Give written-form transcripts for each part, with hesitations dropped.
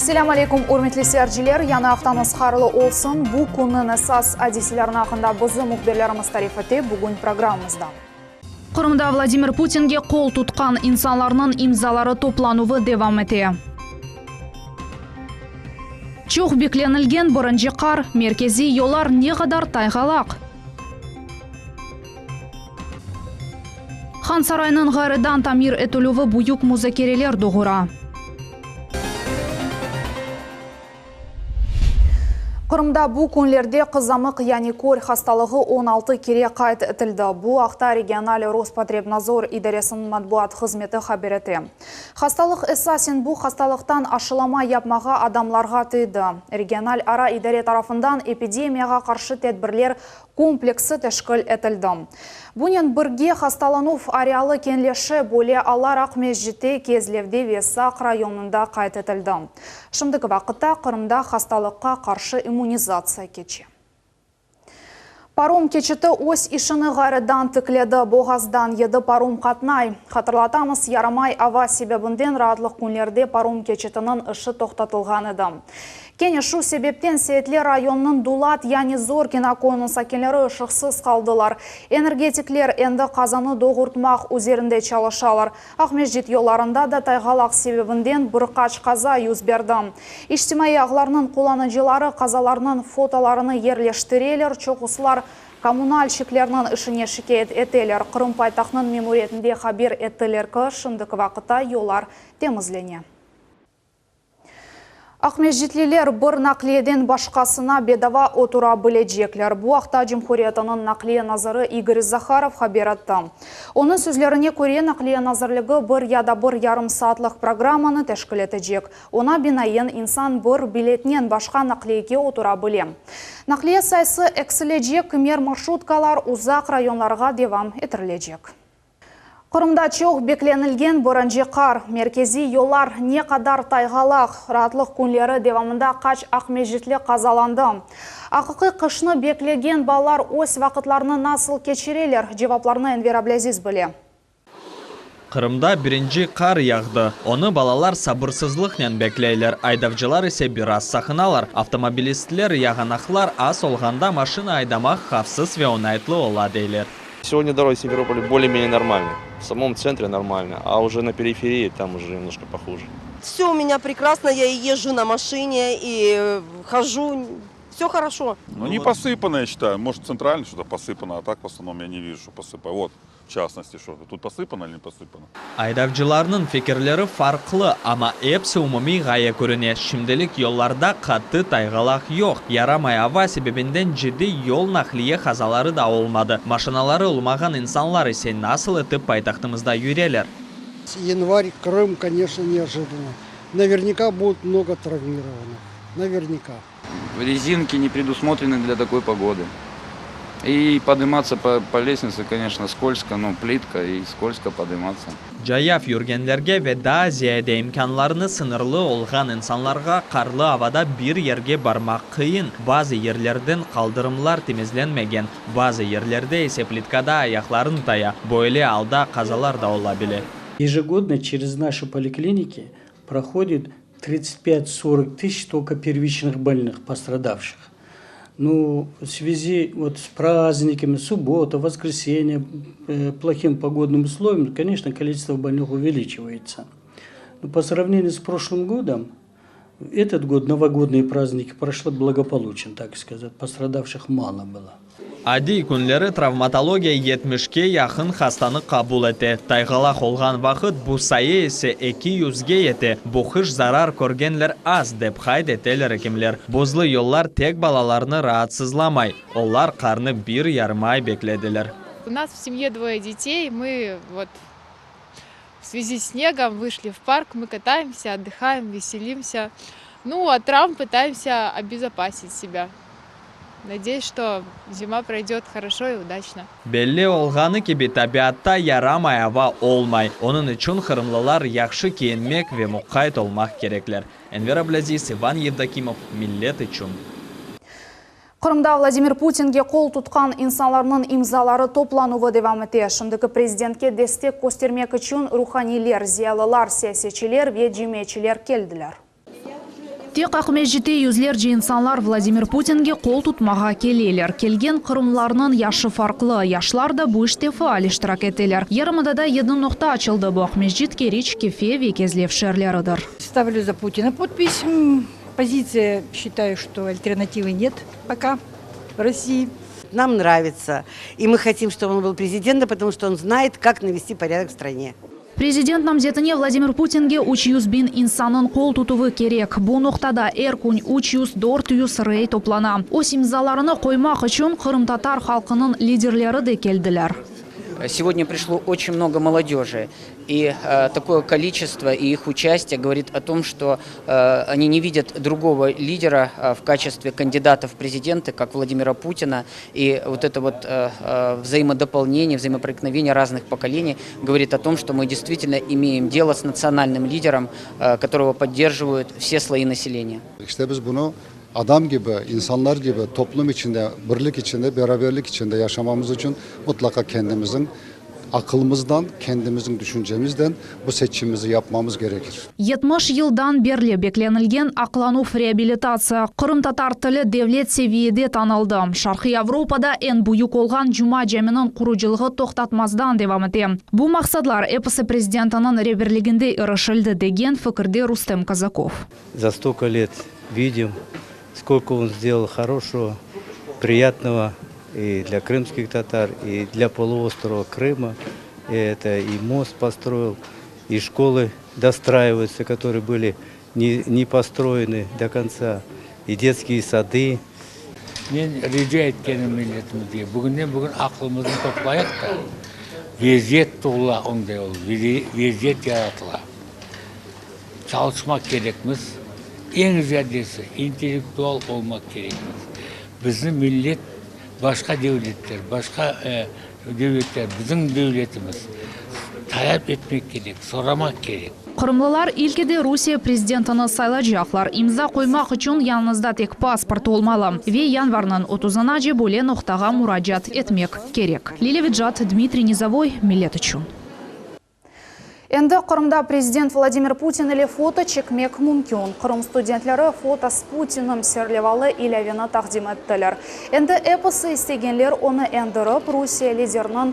Selâm aleykum, ürmetli seyirciler! Yañı aftañız hayırlı olsun! Bu künniñ esas adiselerini aqqında bizim mühbirlerimiz tarif ete bugün programmamızda. Qırımda Vladimir Putinge qol tutqan insanlarnıñ imzaları toplanuvı devam ete. Çoq beklenilgen birinci qar, merkeziy yollar ne qadar tayğalaq? Han saraynıñ ğayrıdan tamir etilüvi büyük muzakereler doğura. Qırımda bu künlerde qızamıq yani kör hastalığı 16 kere qayd etildi. Bu aqta regional Rospotrebnadzor idaresiniñ matbuat hızmeti haber ete. Hastalıq esasen bu hastalıqtan aşılama yapmağa adamlarğa tıydı. Regional ara idare tarafından epidemiyağa qarşı tedbirler kompleksi teşkil etildi. Bunen birge hastalanuv arealı keñleşe, böyle allar Aqmescitte, Kezlevde ve Saq rayonında qayd etildi. Şimdiki vaqıtta Qırımda hastalıqqa qarşı immunizatsiya keçe. Parom keçiti öz işini ğayrıdan tikledi, Boğazdan yedi parom qatnay. Hatırlatamız, yaramay ava sebebinden raatlıq künlerde parom keçitiniñ işi toqtatılğan edi. Kene şu sebepten Seyitler rayonınıñ Dulat, yani Zorkina köyüniñ sakinleri ışıqsız qaldılar. Energetikler endi qazanı doğurtmaq üzerinde çalışalar. Aqmescit yollarında da tayğalaq sebebinden bir qaç qaza yüz berdi. İçtimaiy ağlarnıñ qullanıcıları qazalarnıñ fotolarını yerleştireler, çoqusılar kommunalşiklerniñ işine şikâyet eteler. Qırım paytahtınıñ memuriyetinde haber ettiler ki, şimdiki vaqıtta yollar temizlene. Aqmescitliler bir naqliyeden başqasına bedava otura bilecekler. Bu aqta cumhuriyetiniñ naqliye naziri İgor Zaharov haber etti. Onıñ sözlerine köre, Naqliye nazirligi bir ya da bir yarım saatlıq programmanı teşkil etecek. Oña binaen, insan bir biletnen başqa naqliyege otura bile. Naqliye sayısı eksilecek, kimer marşrutkalar uzaq rayonlarğa devam ettirilecek. Qırımda çoq beklenilgen birinci qar, merkeziy yollar ne qadar tayğalaq, raatlıq künleri devamında qaç aqmescitli qazalandı? Aqiqiy qışnı beklegen balalar öz vaqıtlarını nasıl keçireler? Cevaplarnı Enver Ablâziz bile. Qırımda birinci qar yağdı. Onı balalar sabırsızlıqnen bekleyler, aydavcılar ise biraz saqınalar. Avtomobilistler yağanaqlar az olğanda maşina aydamaq havfsız ve oñaytlı ola, deyler. Сегодня дороги в Симферополе более-менее нормальные. В самом центре нормально, а уже на периферии там уже немножко похуже. Все у меня прекрасно, я и езжу на машине, и хожу, все хорошо. Ну, не посыпано, я считаю. Может, центрально что-то посыпано, а так в основном я не вижу, что посыпано. Вот, в частности, что тут посыпано или не посыпано. Aydavcılarnıñ fikirleri farqlı, amma episi umumiy ğaye körüne, şimdilik yollarda qattı tayğalaq yoq, yaramay ava sebebinden ciddiy yol naqliye qazaları da olmadı. Maşinaları olmağan insanlar ise nasıl etip paytahtımızda yüreler? Январь, Крым, конечно, неожиданно. Наверняка будут много травмированных. Наверняка. Резинки не предусмотрены для такой погоды. И подниматься по, по лестнице, конечно, скользко, ну, плитка, и скользко подниматься. Cayav yürgenlerge ve daa ziyade imkânlarını sıñırlı olğan insanlarğa qarlı avada bir yerge barmaq qıyın. Bazı yerlerden qaldırımlar temizlenmegen, bazı yerlerde ise plitkada ayaqlarıñ taya. Böyle alda qazalar da ola bile. Ежегодно через наши поликлиники проходит 35-40 тысяч только первичных больных, пострадавших. Ну, в связи вот с праздниками, суббота, воскресенье, плохим погодным условиям, конечно, количество больных увеличивается. Но по сравнению с прошлым годом, этот год новогодние праздники прошли благополучно, так сказать, пострадавших мало было. Adiy künleri travmatologiya yetmişke yaqın hastanı qabul ete. Tayğalaq olğan vaqıt bu sayı ise 200ge yete. Bu qış zarar körgenler az, dep qayd eteler ekimler. Buzlı yollar tek balalarnı raatsızlamay. Olar qarnı bir yarım ay beklediler. У нас в семье двое детей, мы вот в связи с снегом вышли в парк, мы катаемся, отдыхаем, веселимся. Ну, от травм пытаемся обезопасить себя. Надеюсь, что зима пройдет хорошо и удачно. Belli olğanı kibi, tabiatta yaramay ava olmay. Onıñ içün qırımlılar yahşı kiyinmek ve muqayt olmaq kerekler. Enver Ablâziz, İvan Yevdokimov, Millet içün. Qırımda Vladimir Putinge qol tutqan insanlarnıñ imzaları toplanuvı devam ete. Şimdiki prezidentke destek köstermek içün ruhaniyler, ziyalılar, siyasetçiler ve cemiyetçiler keldiler. Tek Aqmescitte yüzlerce insanlar Vladimir Putinge qol tutmağa keleler. Kelgen qırımlarnıñ yaşı farqlı, yaşlar da bu işte faal iştirak eteler. Yarımadada yedi noqta açıldı, bu Aqmescit, Keriç, Kefe ve Kezlev şeerleridir. Stavlю за Путина подпись. Позиция, считаю, что альтернативы нет пока в России. Нам нравится. И мы хотим, чтобы он был президентом, потому что он знает, как навести порядок в стране. Prezident namzetine Vladimir Putinge 300 biñ insannıñ qol tutuvı kerek. Bu noqtada er kün 300-400 rey toplana. Öz imzalarını qoymaq içün qırımtatar halqınıñ liderleri de keldiler. Сегодня пришло очень много молодежи. И э, такое количество и их участие говорит о том, что э, они не видят другого лидера э, в качестве кандидата в президенты, как Владимира Путина. И вот это вот э, э, взаимодополнение, взаимопроникновение разных поколений говорит о том, что мы действительно имеем дело с национальным лидером, э, которого поддерживают все слои населения. İşte biz bunu adam gibi, insanlar gibi toplum içinde, birlik içinde, beraberlik içinde yaşamamız için mutlaka kendimizin aqılımızdan, kendimizin düşüncemizden bu seçimimizi yapmamız gerekir. 70 yıldan berli beklenilgen aqlanuv reabilitatsiya qırımtatar tili devlet seviyede tanıldı. Şarqiy Avropada eñ büyük olğan Cuma caminiñ qurucılığı toqtatmazdan devam ete. Bu maqsadlar episi prezidentiniñ reberliginde irişildi degen fikirde Rustem Kazakov. За столько лет видим, сколько он сделал хорошего, приятного и для крымских татар, и для полуострова Крыма. И это и мост построил, и школы достраиваются, которые были не, не построены до конца, и детские сады. Men rica etkenim milletimizge, bugünden bugün aqlımıznı toplayıq da, veziyet tuvula onday ol, veziyet yaratıla. Çalışmaq kerekmiz, eñ ziyadesi intellektual olmaq kerekmiz. Bizni millet başqa devletler, başqa devletler, bizim devletimiz talap etmek kerek, soramaq kerek. Qırımlılar ilkide Rusiye prezidentini saylaycaqlar. İmza qoymaq içün yanıñızda tek pasport olmalı. Ve yanvarnıñ 30-ınace böyle noqtağa muracaat etmek kerek. Lilâ Vecat, Dmitriy Nizovoy, Millet içün. Endi Qırımda prezident Vladimir Putin ile foto çekmek mümkün. Qırım studentleri Foto s Putinim serlevalı ilâveni taqdim ettiler. Endi episi istegenler onı endirip, Rusiye lideriniñ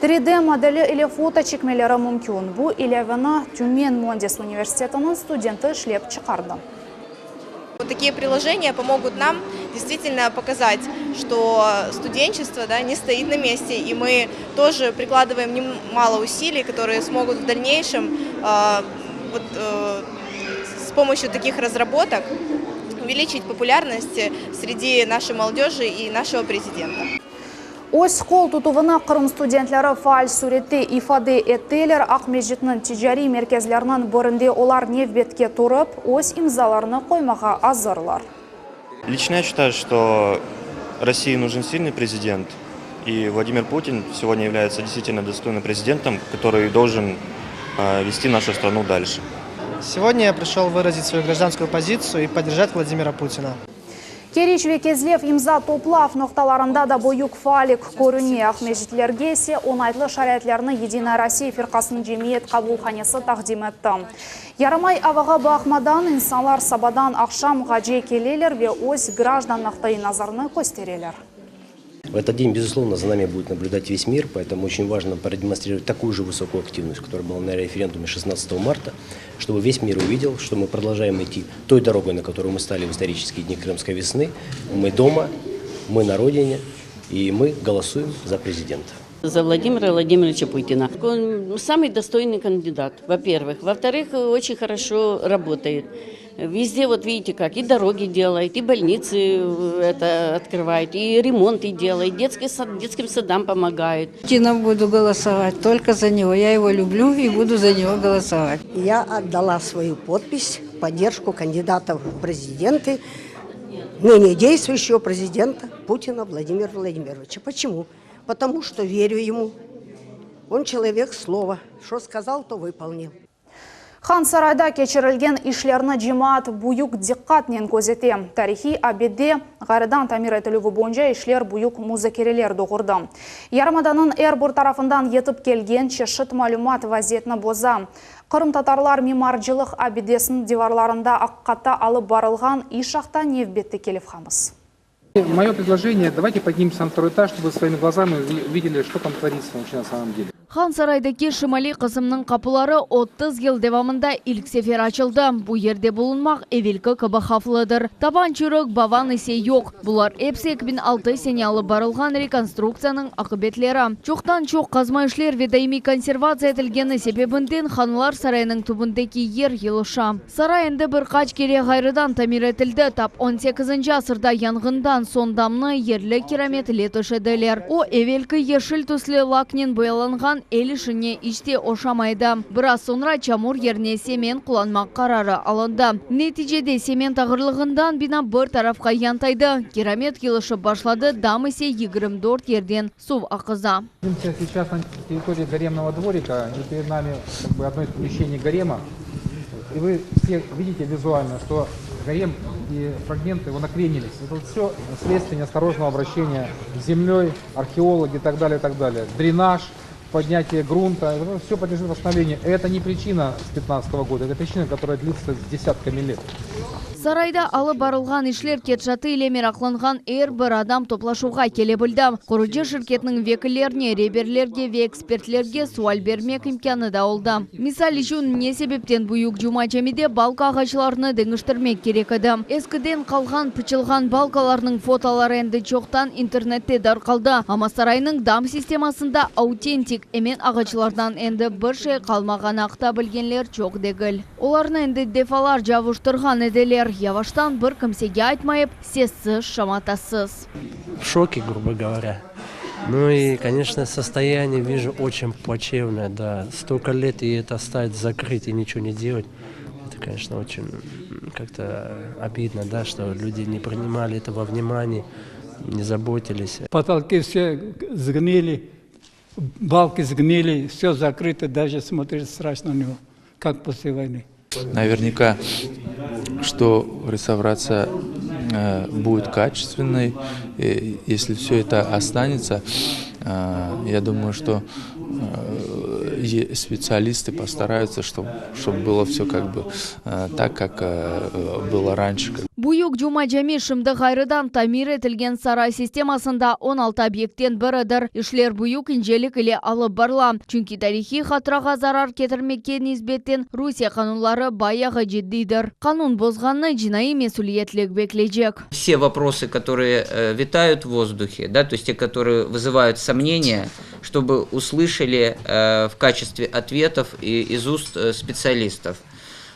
3D modeli ile foto çekmeleri mümkün. Bu ilâveni Tümen müendis universitetiniñ studenti işlep çıqardı. Вот такие приложения помогут нам действительно показать, что студенчество да, не стоит на месте, и мы тоже прикладываем немало усилий, которые смогут в дальнейшем э, вот, э, с помощью таких разработок увеличить популярность среди нашей молодежи и нашего президента. Öz qol tutuvını Qırım studentleri faal sürette ifade ettiler. Aqmescitniñ ticariy merkezleriniñ birinde olar nevbetke turıp, öz imzalarını qoymağa azırlar. Лично я считаю, что России нужен сильный президент, и Владимир Путин сегодня является действительно достойным президентом, который должен э, вести нашу страну дальше. Сегодня я пришел выразить свою гражданскую позицию и поддержать Владимира Путина. Keriç ve Kezlev imza toplav noqtalarında da büyük faallik körüne. Aqmescitlilerge ise oñaytlı şaraitlerni Yedinaya Rossiya firqasınıñ cemiyet qabulhanesi taqdim etti. Yaramay avağa baqmadan insanlar sabadan aqşamğace keleler ve öz grajdan noqtai nazarını köstereler. В этот день, безусловно, за нами будет наблюдать весь мир, поэтому очень важно продемонстрировать такую же высокую активность, которая была на референдуме 16 марта, чтобы весь мир увидел, что мы продолжаем идти той дорогой, на которую мы стали в исторические дни Крымской весны. Мы дома, мы на родине, и мы голосуем за президента. За Владимира Владимировича Путина. Он самый достойный кандидат, во-первых. Во-вторых, очень хорошо работает. Везде, вот видите как, и дороги делает, и больницы э, это открывает, и ремонты делает, детский сад, детским садам помогает. Путина буду голосовать, только за него. Я его люблю и буду за него голосовать. Я отдала свою подпись в поддержку кандидата в президенты, ныне действующего президента Путина Владимира Владимировича. Почему? Потому что верю ему. Он человек слова. Что сказал, то выполнил. Hansarayda keçirilgen işlerni cemaat büyük diqqatnen közete. Tarihiy abide ğayrıdan tamir etilüvi boyunca işler büyük muzakereler doğurdı. Yarımadanıñ er bir tarafından yetip kelgen çeşit malümat vaziyetni boza. Qırımtatarlar mimarcılıq abidesiniñ divarlarında aqiqatta alıp barılğan iş aqta nevbetteki levhamız. Moё предложение, давайте поднимемся на второй этаж, чтобы своими глазами увидели, что там творится вообще на самом деле. Han saraydaki şimaliy qısımnıñ qapıları 30 yıl devamında ilk sefer açıldı. Bu yerde bulunmaq evelki kibi havflıdır. Tavan çürük, bavan ise yoq. Bular episi 2006 sene alıp barılğan rekonstruktsiyanıñ aqibetleri. Çoqtan-çoq qazma işler ve daimiy konservatsiya etilgeni sebebinden Hanlar sarayınıñ tübündeki yer yılışa. Saray endi bir qaç kere ğayrıdan tamir etildi, tap on sekizinci asırda yanğından soñ damnı yerli kiramet ile töşediler. O, evelki yeşil tüslü laknen boyalanğan el işine iç te oşamay edi. Biraz soñra çamur yerine sement qullanmaq qararı alındı. Neticede sement ağırlığından bina bir tarafqa yantaydı, kiramet yılışıp başladı, dam ise 24 yerden suv aqıza. Сейчас на территории гаремного дворика, и перед нами как бы одно из помещений гарема. И вы все видите визуально, что гарем и фрагменты его накренились. Это вот все следствие неосторожного обращения с землей, археологи и так далее, и так далее. Дренаж, поднятие грунта, это все подлежит восстановлению. Это не причина с 15 года, это причина, которая длится десятками лет. Sarayda alıp barılğan işler ketişatı ile meraqlanğan er bir adam toplaşuvğa kele bildi. Qurucı şirketniñ vekillerine, reberlerge ve ekspertlerge sual bermek imkânı da oldı. Misal içün, ne sebepten Büyük Cuma camide balka ağaçlarını deñiştirmek kerek edi? Eskiden qalğan pıçılğan balkalarnıñ fotoları endi çoqtan internette darqaldı, amma saraynıñ dam sistemasında autentik emen ağaçlardan endi bir şey qalmağanı aqta bilgenler çoq degil. Olarnı endi defalarca avuştırğan ediler, yavaştan bir kimsege aytmayıp, sessiz, şamatasız. В шоке, грубо говоря. Ну и, конечно, состояние вижу очень плачевное, да. Столько лет и это оставить закрыть и ничего не делать, это, конечно, очень как-то обидно, да, что люди не принимали это во внимание, не заботились. Потолки все сгнили, балки сгнили, все закрыто, даже смотреть страшно на него, как после войны. Наверняка, что реставрация э, будет качественной. И если все это останется, э, я думаю, что э, специалисты постараются, чтобы, чтобы было все как бы так, как было раньше. Büyük Cuma cami şimdi ğayrıdan tamir etilgen saray sistemasında 16 obyektten biridir. İşler büyük incelik ile alıp barıla. Çünki tarihiy hatırağa zarar ketirmekke nisbeten Rusiye qanunları bayağı ciddiydir. Qanun bozğannı cinaiy mesüliyetlik bekleycek. Все вопросы, которые э, витают в воздухе, да, то есть те, которые вызывают сомнения, чтобы услышали э, в качестве ответов и из уст э, специалистов.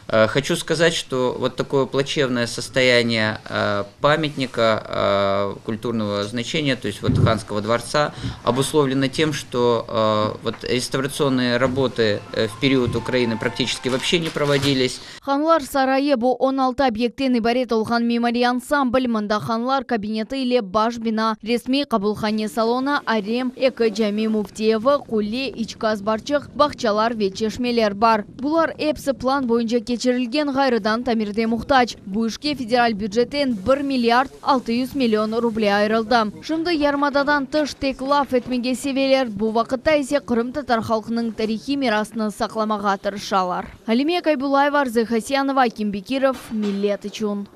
Э, хочу сказать, что вот такое плачевное состояние э, памятника э, культурного значения, то есть вот Ханского дворца, обусловлено тем, что вот реставрационные работы в период Украины практически вообще не проводились. Hanlar sarayı bu 16 obyektten ibaret olğan mimariy ansambl mında hanlar kabineti ile baş bina, resmiy qabulhane salonı, arem, eki cami müfti evi, qule, içki azbarçıq, bağçalar ve çeşmeler bar. Bular episi plan boyunca keçirilgen ğayrıdan tamirge muhtac. Bu işke federal bücetten 1 milliard 600 million ruble ayırıldı. Şimdi yarımadadan tış tek laf etmege seveler, bu vaqıtta ise qırımtatar halqınıñ tarihiy mirasını saqlamağa tırışalar. Alime Kaybulayeva, Arzı Hasyanova, Akim Bekirov, Millet içün.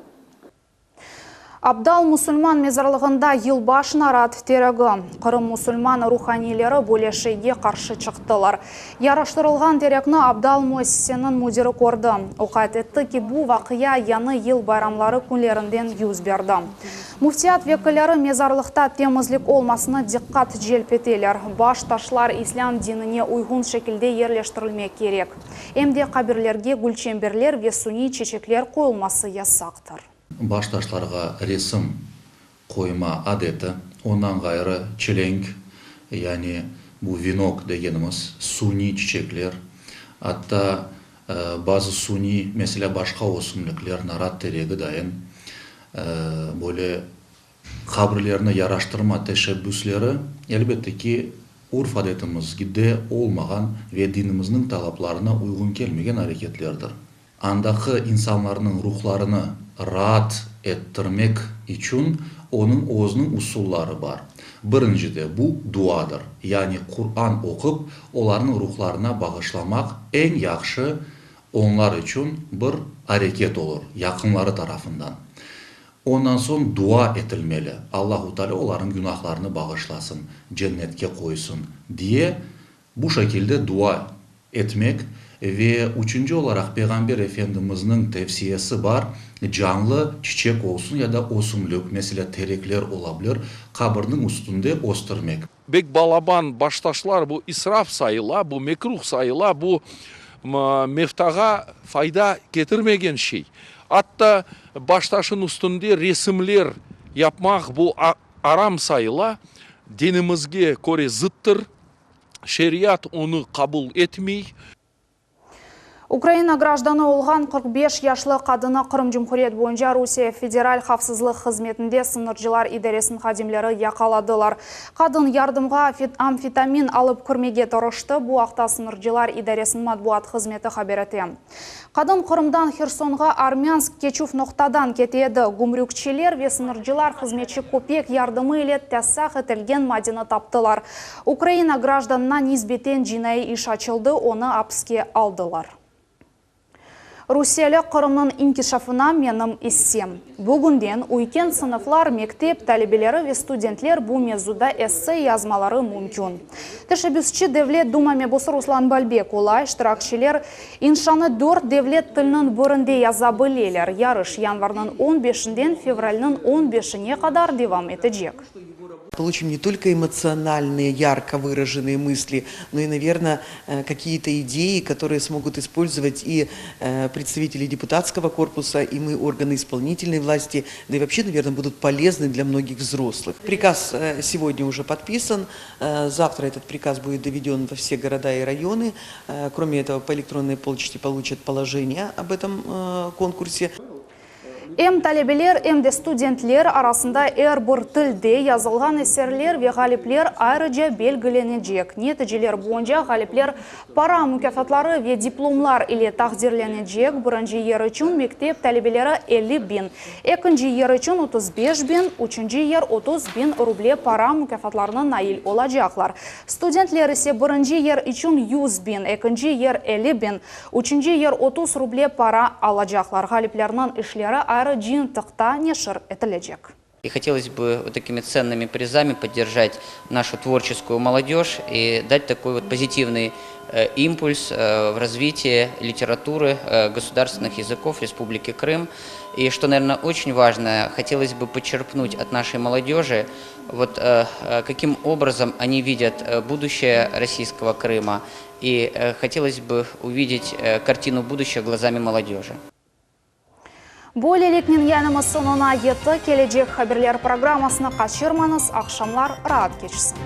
Abdal musulman mezarlığında yılbaş narat teregi. Qırım musulman ruhaniyleri böyle şeyge qarşı çıqtılar. Yaraştırılğan terekni Abdal müessiseniñ müdiri kördi. O qayd etti ki, bu vaqia yañı yıl bayramları künlerinden yüz berdi. Müftiyat vekilleri mezarlıqta temizlik olmasına diqqat celp eteler. Baş taşlar islâm dinine uyğun şekilde yerleştirilmek kerek. Em de qabirlerge gülçemberler ve suniy çeçekler qoyulması yasaqtır. Baş taşlarğa resim qoyma adeti, ondan ğayrı çelenk, yani bu venok degenimiz suniy çiçekler, atta bazı suniy, meselâ, başqa ösümlikler, narat teregi dayın, böyle qabirlerni yaraştırma teşebbüsleri, elbette ki, Urf-adetimizde olmağan ve dinimizniñ talaplarına uyğun kelmegen areketlerdir. Andaki insanlarnıñ ruhlarını raat ettirmek içün onıñ özüniñ usulları bar. Birincide, bu duadır, yani Quran oqup, olarnıñ ruhlarına bağışlamaq eñ yahşı onlar içün bir areket olur, yaqınları tarafından. Ondan soñ dua etilmeli, Allahu Teala olarnıñ günahlarını bağışlasın, cennetke qoysın, diye bu şekilde dua etmek ve üçünci olaraq Peyğamber Efendimizniñ tevsiyesi bar, canlı çiçek olsun ya da ösümlik, meselâ, terekler ola bilir, qabirniñ üstünde östürmek. Bek balaban baştaşlar bu israf sayıla, bu mekruh sayıla, bu mevtağa fayda ketirmegen şey. Atta baştaşın üstünde resimler yapmaq bu aram sayıla, dinimizge köre zıttır, şeriat onı qabul etmey. Ukraina grajdanı olğan 45 yaşlı qadını Qırım Cumhuriyet boyunca Rusiye Federal havfsızlıq hızmetinde sıñırcılar idaresiniñ hadimleri yaqaladılar. Qadın yardımğa amfetamin alıp kirmege tırıştı. Bu aqta sıñırcılar idaresiniñ matbuat hızmeti haber ete. Qadın Qırımdan Hersonğa Armânsk keçüv noqtadan kete edi. Gümrükçiler ve sıñırcılar hızmetçi köpek yardımı ile yasaq etilgen madeni taptılar. Ukraina grajdanına nisbeten cinaiy iş açıldı, onı apiske aldılar. Rusiyeli Qırımnıñ inkişafına menim issem. Bugünden üyken sınıflar, mektep talebeleri ve studentler bu mevzuda esse yazmaları mümkün. Teşebbüsçi Devlet Duma mebusı Ruslan Balbek ola, iştirakçiler inşanı dört devlet tiliniñ birinde yaza bileler. Yarış yanvarniñ on beşinden fevralniñ on beşine qadar devam etecek. Получим не только эмоциональные, ярко выраженные мысли, но и, наверное, какие-то идеи, которые смогут использовать и представители депутатского корпуса, и мы, органы исполнительной власти, да и вообще, наверное, будут полезны для многих взрослых. Приказ сегодня уже подписан, завтра этот приказ будет доведен во все города и районы. Кроме этого, по электронной почте получат положение об этом конкурсе. Em talebeler, em de studentler arasında er bir tilde yazılğan eserler ve ğalipler ayrıca belgilenecek. Neticeler boyunca ğalipler para mukâfatları ve diplomlar ile taqdirlenecek, birinci yer içün mektep talebeleri 50 biñ, ekinci yer içün 35 biñ, üçünci yer 30 biñ ruble para mukâfatlarına nail olacaqlar. Studentler ise birinci yer içün 100 biñ, ekinci yer 50 biñ, Üçünci yer 30 ruble para alacaqlar. Ğaliplerniñ işleri ayrı cıyıntıqta neşir etilecek. И хотелось бы вот такими ценными призами поддержать нашу творческую молодежь и дать такой вот позитивный импульс в развитии литературы государственных языков Республики Крым. И что, наверное, очень важно, хотелось бы подчерпнуть от нашей молодежи, вот каким образом они видят будущее российского Крыма, И хотелось бы увидеть картину будущего глазами молодежи. Böyleliknen yayınımız soñuna yetti. Kelecek haberler programmasını qaçırmañız. Aqşamlar raat keçsin.